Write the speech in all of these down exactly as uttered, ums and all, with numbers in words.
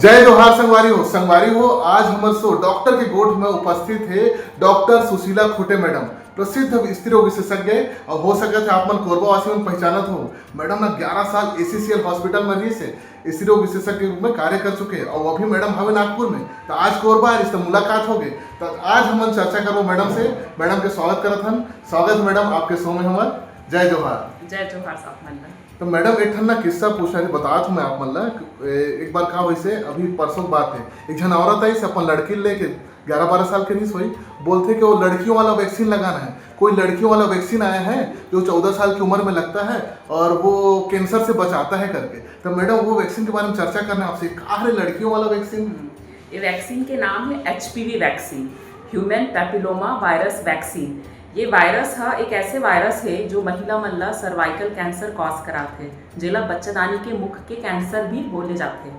जय जोहार संगवारी हो। संगवारी हो, आज हमर सो डॉक्टर के गोठ में उपस्थित हे डॉक्टर सुशीला खुटे मैडम, प्रसिद्ध स्त्री रोग विशेषज्ञ हे। और हो सकत हे आप मन कोरबा वासी मन पहचानत हो। मैडम ना ग्यारह साल एसीसीएल हॉस्पिटल में रहिस हे, स्त्री रोग विशेषज्ञ के रूप में कार्य कर चुके हे और वो भी मैडम हवे नागपुर में। तो आज कोरबा आइस तो मुलाकात हो गए। तो आज हमन चर्चा करबो मैडम से। मैडम के स्वागत करत हन। स्वागत हे मैडम आपके शो में हमर। जय जोहार। जय जोहार साहब मंडल। तो मैडम, एक ठन ना किस्सा पूछना रही, बतात हूँ मैं आप मन ला। ए, एक बार का होइस हे, अभी परसों की बात हे, एक झन औरत आइस अपन लड़की लेके, ग्यारह बारह साल के रहिस होही, बोलथे कि वो लड़कियों वाला वैक्सीन लगाना है। कोई लड़कियों वाला वैक्सीन आया है जो चौदह साल की उम्र में लगता है और वो कैंसर से बचाता है करके। तो मैडम, वो वैक्सीन के बारे में चर्चा करना है आपसे, का हरे लड़कियों वाला वैक्सीन? हम्म, ये वैक्सीन के नाम है HPV vaccine, human papilloma virus vaccine. ये वायरस ह एक ऐसे वायरस हे जो महिला मन ला सर्वाइकल कैंसर कॉज कराथे, जेला बच्चादानी के मुख के कैंसर भी बोले जाथे।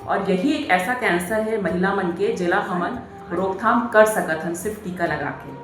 और यही एक ऐसा कैंसर हे महिला मन के, जेला हमन रोकथाम कर सकत हन सिर्फ टीका लगा के।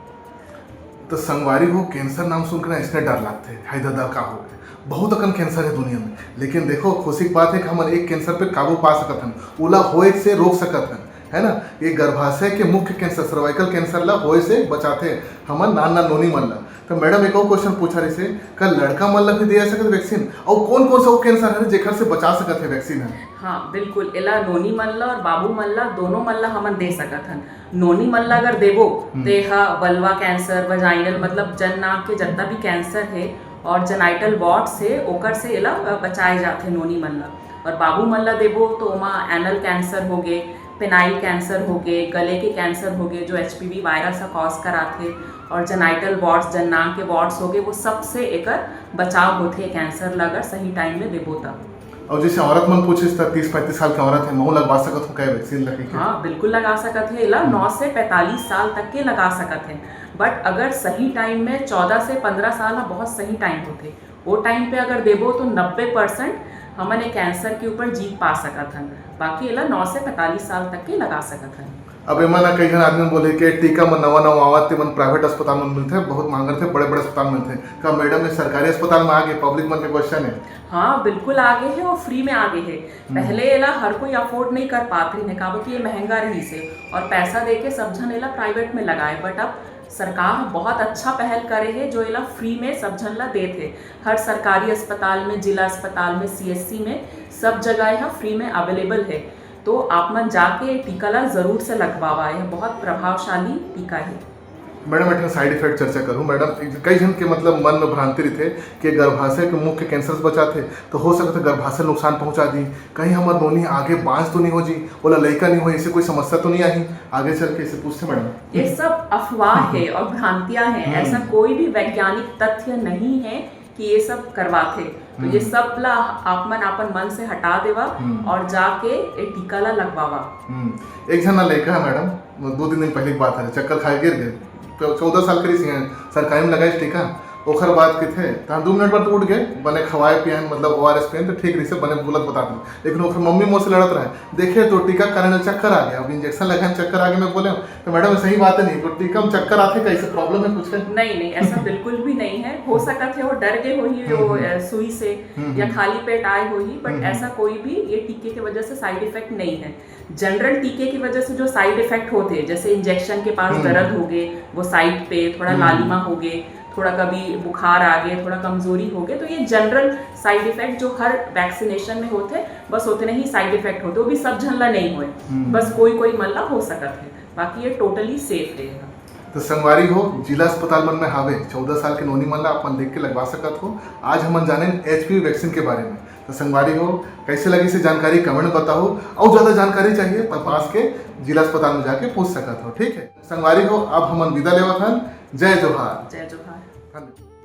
तो संगवारी हो, कैंसर नाम सुन के ना इसने डर लगथे, हाय दादा का हो गए। बहुत अकन कैंसर हे दुनिया में, लेकिन देखो, खुशी की बात हे कि हमन एक कैंसर पे काबू पा सकत हन, ओला होए से रोक सकत हन, है ना? ये गर्भाशय के मुख्य कैंसर, सर्वाइकल कैंसर ला होए से बचाथे हमन नान नान नोनी मन ला। तो मैडम, एक और क्वेश्चन पूछा रहिस हे, का लड़का मन ला भी दिया सकत वैक्सीन? और कौन कौन सा वो कैंसर है जेकर से बचा सकत है वैक्सीन है? हाँ बिल्कुल, एला नोनी मन ला और बाबू मन ला, दोनों मन ला हमन दे सकत हन। नोनी मन ला अगर देबो, हम्म। ते हा वल्वा कैंसर, वजाइनल, मतलब जननांग के जितना भी कैंसर है और जेनाइटल वार्ट्स है, ओकर से एला, अ, बचाए जाथे नोनी मन ला। और बाबू मन ला देबो तो ओमा एनल कैंसर हो गे, पेनाइल कैंसर हो गे, गले के कैंसर हो गे, जो एचपीवी वायरस ह कॉज कराथे, और जेनाइटल वार्ट्स, जननांग के वार्ट्स हो गे, वो सबसे एकर बचाव होथे कैंसर ला अगर सही टाइम में देबो तब। और जैसे औरत मन पूछिस त तीस पैंतीस साल के औरत है, महू लगवा सकत हूँ क्या वैक्सीन लगे के? हाँ बिल्कुल लगा सकत है, एला हम्म। नौ से पैंतालीस साल तक के लगा सकत है, बट अगर सही टाइम में, चौदह से पंद्रह साल ह बहुत सही टाइम होथे, वो टाइम पे अगर देबो तो नब्बे परसेंट हमन ये कैंसर के ऊपर जीत पा सकत हन। बाकी एला नौ से पैंतालीस साल तक के लगा सकत हन। अब एमा ना कई झन आदमी बोले कि टीका म नवा नवा आवत ते मन प्राइवेट अस्पताल में मिलथे, बहुत महंगा रथे, बड़े बड़े अस्पताल में मिलथे। का मैडम ये सरकारी अस्पताल में आ गे? पब्लिक मन के क्वेश्चन है। हाँ बिल्कुल आ गे है, और फ्री में आ गे है। हम्म। पहले एला हर कोई अफोर्ड नहीं कर पात रहिन हे, काबर कि ये महंगा रहिस हे और पैसा दे के सब झन एला प्राइवेट में लगाए, बट अब सरकार बहुत अच्छा पहल करे हे जो एला फ्री में सब झन ला देत हे। हर सरकारी अस्पताल में, जिला अस्पताल में, सीएससी में, सब जगह यह फ्री में अवेलेबल है। तो आप मन जाके टीका ला जरूर से लगवावा, यह बहुत प्रभावशाली टीका है। मैडम, एक ठन साइड इफेक्ट चर्चा करूँ। मैडम, एक, कई झन के मतलब मन में भ्रांति रहिथे कि गर्भाशय के मुख्य कैंसर से बचाथे, तो हो सकत है गर्भाशय नुकसान पहुंचा दी, कहीं हमर नोनी आगे बांझ तो नहीं हो जी, ओला लइका नहीं हो, ऐसे कोई समस्या तो नहीं आही आगे चल के, ऐसे पूछथे मैडम। ये सब अफवाह है और भ्रांतियां हैं, हम्म। ऐसा कोई भी वैज्ञानिक तथ्य नहीं है कि ये सब करवाथे। तो ये हम्म। सब ला आप मन अपन मन से हटा देवा हम्म। और जाके ये टीका ला लगवावा। हम्म। एक झन ना लइका है मैडम, दो तीन दिन पहले की बात है, चक्कर खा के गिर गए, तो चौदह साल के रहिस हे, सरकारी में लगाइस टीका। ओखर बाद किथे, तहाँ दू मिनट बाद तो उठ गए, बने खवाए पियाए, मतलब ओआरएस पियाए, तो ठीक रहिस हे, बने बोलत बतात रहिस। लेकिन ओखर मम्मी मोर से लड़त रहे, देखे तो टीका कराने चक्कर आ गया, अब इंजेक्शन लगाए चक्कर आ गया, मैं बोले, तो मैडम, सही बात है नहीं, तो टीका में चक्कर आथे, कैसे प्रॉब्लम है कुछ है? नहीं, नहीं, ऐसा बिल्कुल भी नहीं है। हो सकत है वो डर गए होही, हम्म, वो, हम्म। अ, सुई से हम्म, या हम्म। खाली पेट आए होही, but हम्म, हम्म। ऐसा कोई भी ये टीके की वजह से साइड इफेक्ट नहीं है। जनरल टीके की वजह से जो साइड इफेक्ट होते हैं, जैसे इंजेक्शन के पास हम्म। दर्द हो गए, वो साइड पे थोड़ा हम्म। लालिमा हो गए, थोड़ा कभी बुखार आ गए, थोड़ा कमजोरी हो गए, तो ये जनरल साइड इफेक्ट जो हर वैक्सीनेशन में होते हैं, बस उतने ही साइड इफेक्ट होते हैं, वो भी सब झन ला नहीं होए, हम्म। बस कोई कोई मन ला हो सकत है, बाकी ये टोटली सेफ रहेगा। तो संगवारी हो, जिला अस्पताल मन में हावे, चौदह साल के नोनी मन ला अपन देख के लगवा सकत हो। आज हमन जाने एचपीवी वैक्सीन के बारे में। तो संगवारी हो, कैसे लगिस हे जानकारी, कमेंट में बताओ। और ज्यादा जानकारी चाहिए तो पास के जिला अस्पताल में जाके पूछ सकत हो, ठीक है? संगवारी हो, अब हमन विदा लेवत हन। जय जोहार। जय जोहार। धन्यवाद।